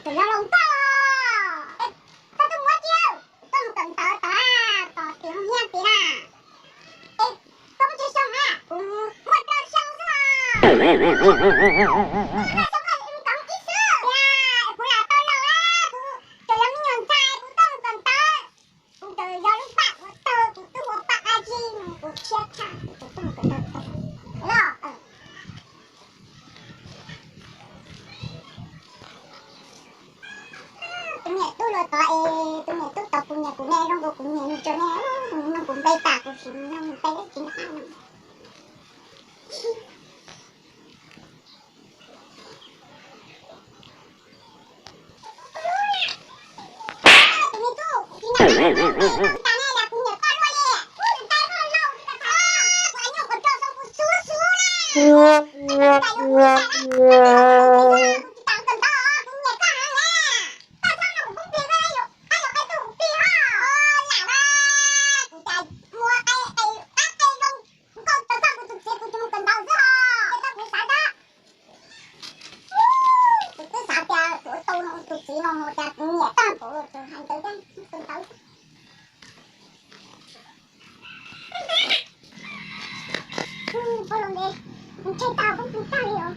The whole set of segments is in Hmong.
Tus yog Loos Nkauj, koj tuaj mus ua dab tsi? Tuaj mus kawm ntawv tod, tos tim hoo hiab tid na. Es koj muaj tsawg xyoo na? Kuv muaj rau xyoo xwb os. Rau xyoo koj mus kawm ib xwb. Kuv lam tau laus lawm, kuv tseem yog me nyuam ntxhais, kuv tuaj mus kawm ntawv. Kuv tseem yog lub pam ua tawg, kuv twb ua pam dab tsi, kuv tshiab tshaj, kuv tuaj mus kawm ntawv tod los. Tus niam tub luag tod es tus niam tub tau kuv niam, kuv niam zoo nkaus kuv niam, nws tseem nug kuv npe tas, kuv tsis nug npe dab tsi na. Nkauj tau txog kuv tus txiv kuv tsis mus kawm ntawv xwb os, ces tau kuv xav tias, kuv twb xav tias kuv ua tau tus txiv no tias kuv nyiam tag npaum tus hais ntawd, tus ntawd. Poj los ntev, ntshe tau koob tus tag li os.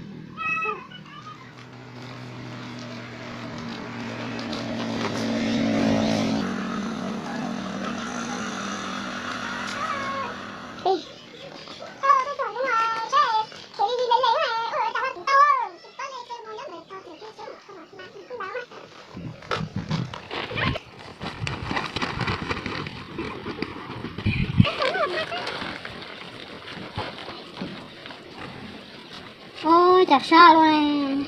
Ua cas sab luaj ne.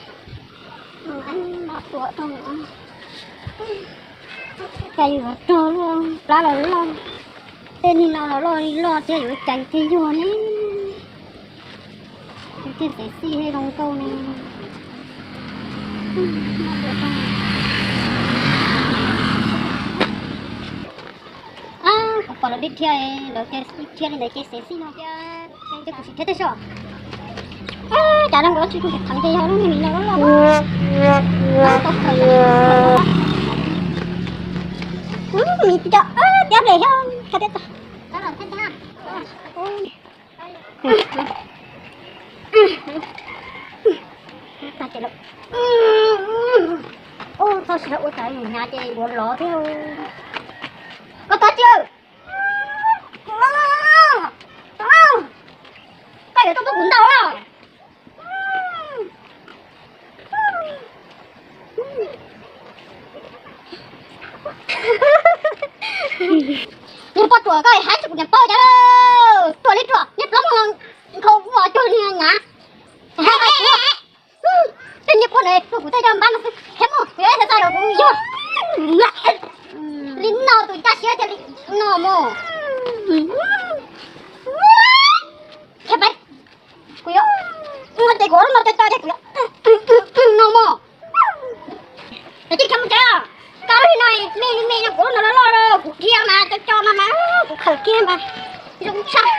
Cas yuav rog luaj, plab los loj, tej niag no los loj li loj thiab, yuav cas thiaj yuag ne. Thiaj xev xij thiab zoo nkauj ne. Kuv pom lawv dib thiab, lawv thiab li ntawd ces xev xij no thiab, ces kuv sim thiab tej soj. Cas zoo nkaus tsis kuv thov ces yog lub me mis no loj loj. Mis cov tiab ple thiab, thiab tej tag. Ub, txhob sim ua cas hnyav ces yuav lov thiab. Koj tos tsi? Koj yuav tuaj tuaj kuv ntaus los? Niag poj ruam koj hais tsis kuv niam paub cas, ruam li ruam, niag plaub muag nkhaus ua cuag li nyav. Tej niag poj ntawd kuv tej cov npab no xwb, thiab mus kuv yuav ib txhia txaij los kuv yog li no tus ncaj siab thiaj li no mus. Thiab peb, kuv yuav, no ces kuv no co co ces kuv yuav no mus. Ces tib khiav mus tsev, koj lub no me li me no kuv lub no loj loj, kuv dhia mas co co no mas kuv khaws kiag mas zoo tshaj.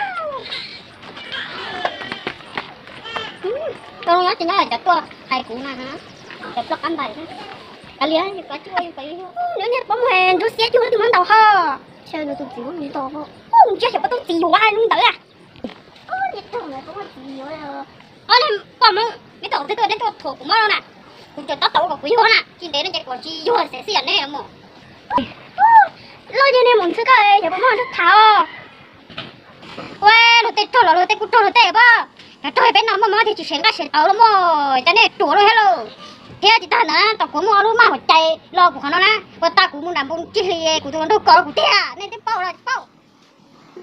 Tau nyob ces nyob cov tuaj hais kuv na, cov tuaj qab ntais. Kav liam, yus kav tsis ua yus kav, yus niag poj muag ntsuab xiab cuag tus muab ntaus ho. Ntshe nws tus txiv muab nws ntaus ho. Ntshe xyov poj tub txiv yuav hais lus ntawd a. Ob niag poj Hmoob, neb tuaj thuam kuv mob no na, kuv tseem tab tom ua kom kuv yuag na, tsis ntev no ces kuv tsis yuag xev xij neb mus. Loj yog nej mus xwb koj, yog puas muaj ntsuj tham os. Ua luag tej rog los luag tej kuj rog luag tej pab, cov rog peb no muaj mob thiab tsis seev nqaij seev tauv los muaj, cov nej ruam luaj thiab lauj. Thiab tsis tag ntawd tom kuv muaj lub maj hauv cai los kuv qhov no na, ua tag kuv mus nram npoo ncig hli kuv tus hluas nraug kos kuv tiag, nej twb paub los tsis paub.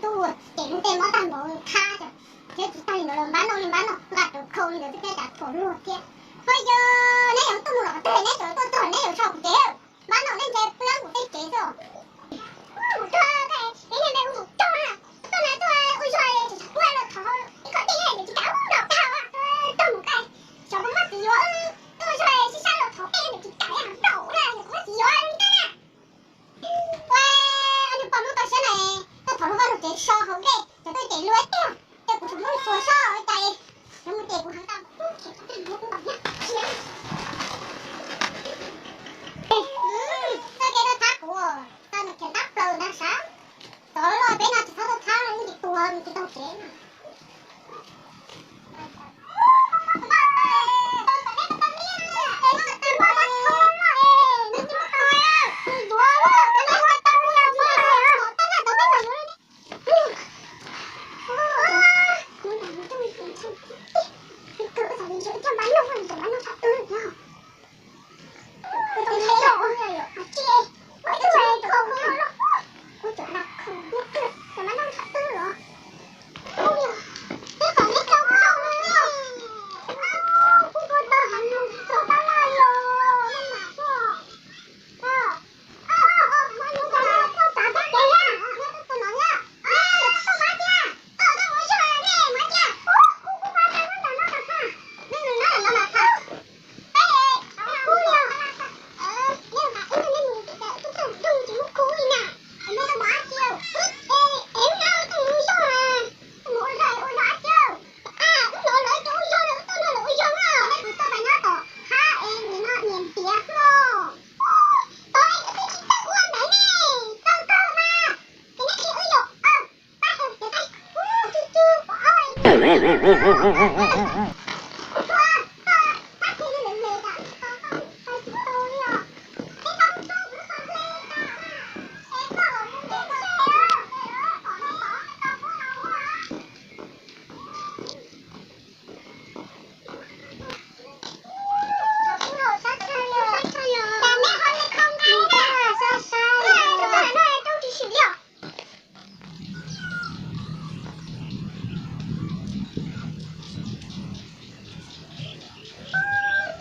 Tuaj ces lub tej mob tag npaum thab, thiab tsis tag li ntawd los npab noj li npab noj, nqa rawv khau li ntawd xwb thiab cas thuam luag thiab. Ho yog neb yuav tuaj mus los qhov twg neb tseem tuaj txog neb yuav so kuv cev, npab noj neb ntshe pw kuv tej cev xwb. Mus txog, ib niag npe hu mus txog na, tuaj na tuaj ua zog tsis tshua los thov ib qho dej tsis kam los tag, tag mus kaj, xyov puas muaj txiv yuav, tuaj ua zog sib sab los thov dej tsis kam los nplaum na, xyov puas muaj txiv yuav li ntawd na. Ua, niag poj Hmoob toj siab na, tuaj thov lub vaj lub tsev so hauv dej, cov tuaj ces luag tiag, ces kuv tseem muab xuas so ua cas, yuav mus ces kuv heev tau.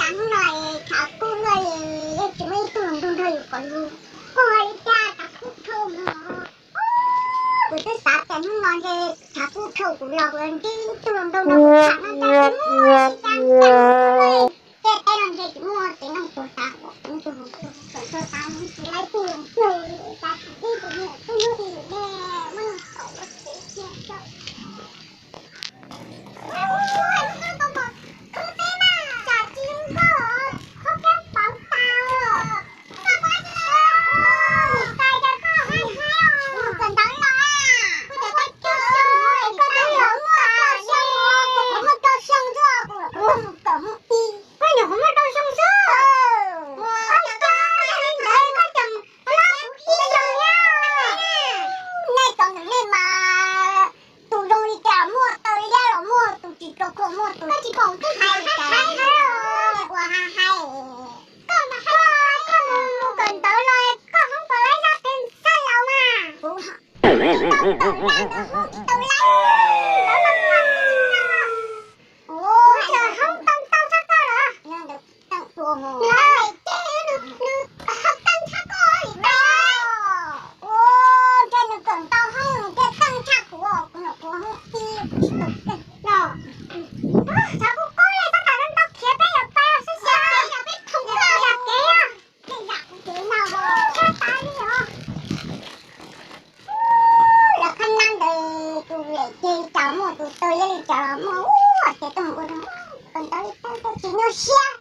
Tam hnub no es tshav kub luaj li, yeej tsis muaj ib tug hluas nraug nrog yus kom lug, koj ua li cas tshav kub dhau no. Kuv twb xav tias hnub no ntshe tshav kub dhau kuv los kuv ntsib ib tug hluas nraug nrog kuv tham no cas tsis muaj li cas li. Tej teb no ntshe tsis muaj tsev neeg tuag tas, ib tug hluas nraug tuag tas, tsis muaj ib tug hluas nraug li, cas tsis pib kuv niam tub hnub di lwm ne, muaj neeg tau ua tsev cia rau. Nej cov ntawm nej mas tus zoo li cas muaj, tau liab los muaj, tus tsis tau khuam muaj, tus tsis pom twb hais li cas. Ua ha hais. Koj mas hais, koj mus kawm ntawv los koj hoob puas laib zaj kev xaj laus mas. Kuv tsis tau laib ntawv los muaj. Kuv tseem hoob tau ntau tshaj koj lawm. Nws haj yam ces nws, nws haj tau tshaj koj li ntawd. Ua, ntshe nws kawm ntau hoob nws thiaj tau tshaj kuv, kuv nyuam qhuav hoob ib kuv tsis tau keej no. Tshav kub kub li, tab tom ntau khiav peb yuav pais xwb xwb, yam peb khoom yam kev, yam kev no tshaj tas li os. Lawv qhab nab ntawd tus lem ces li cas muaj, tus taw liab li cas los muaj, ua ces tuaj mus ua kawm ntawv li cas tsis nyuaj siab.